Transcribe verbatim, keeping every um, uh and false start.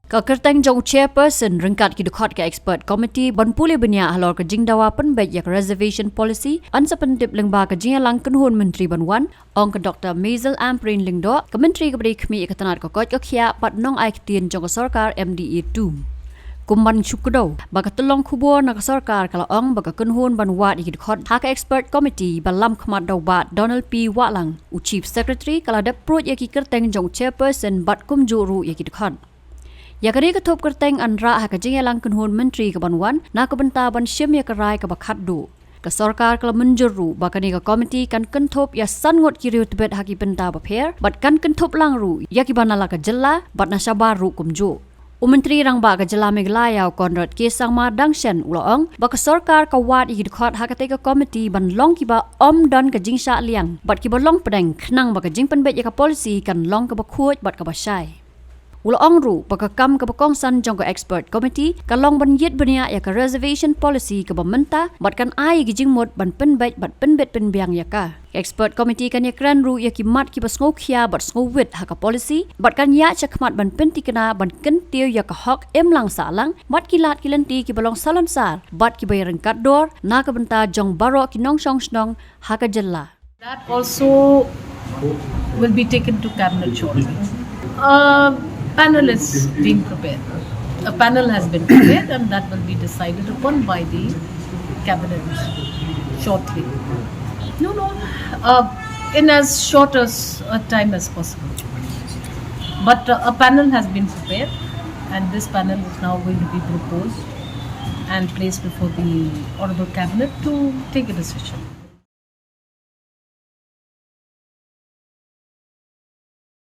Ka kyrteng jong u chairperson ryngkat ki dkhot ka expert committee ban pule bniah halor ka jingdawa pynbeit ïa ka reservation policy, yn sa pyntip lyngba ka jingïalang kynhun myntri ban wan, ong ka Doctor Maisel Ampareen Lyngdoh, ka myntri kaba dei khmih ïa ka tnat ka koit ka khiah bad nongai ktien jong ka sorkar M D A two. Kum ban shu kdew ba ka tyllong khubor na ka sorkar ka la ong ba ka kynhun ban wad ïa ki dkhot ha ka expert committee ba lam khmat da u Bah Donald P Wahlang, u chief secretary, ka la dep pruid ïa ki kyrteng jong u chairperson bad kumjuh ruh ïa ki dkhot. Ïa kane ka thup kyrteng yn rah ha ka jingïalang kynhun myntri kaban wan na ka bynta ban shim ïa ka rai kaba khatduh. Ka sorkar ka la mynjur ruh ba kane ka committee kan kynthup ïa san ngut ki riew tbit ha ki bynta bapher bad kan kynthup lang ruh ïa kiba na la ka jylla bad na shabar ruh kumjuh. U Myntri Rangbah ka jylla Meghalaya, u Conrad K Sangma, dang shen u la ong ba ka sorkar ka wad ïa ki dkhot ha katei ka committee ban long kiba ym don ka jingshah liang bad kiba long pdeng, khnang ba ka jingpynbeit ïa ka policy kan long kaba khuid bad kaba shai. U la ong ruh ba ka kam kaba kongsan jong ka expert committee ka long ban ïit bniah ïa ka reservation policy kaba mynta bad kan ai ïa ki jingmut ban pynbeit bad pynbit pynbiang ïa ka. Ka expert committee kan ïakren ruh ïa ki mat kiba sngewkhia bad sngewwit ha ka policy bad kan ïaid shakhmat ban pynthikna ban kyntiew ïa ka hok imlang sahlang bad ki lad ki lynti kiba long salonsar bad kiba ïaryngkat dor na ka bynta jong baroh ki nongshong shnong ha ka jylla. That also will be taken to cabinet shortly. A panel is being prepared. A panel has been prepared, and that will be decided upon by the cabinet shortly. No, no, uh, in as short as a time as possible. But uh, a panel has been prepared, and this panel is now going to be proposed and placed before the honorable cabinet to take a decision.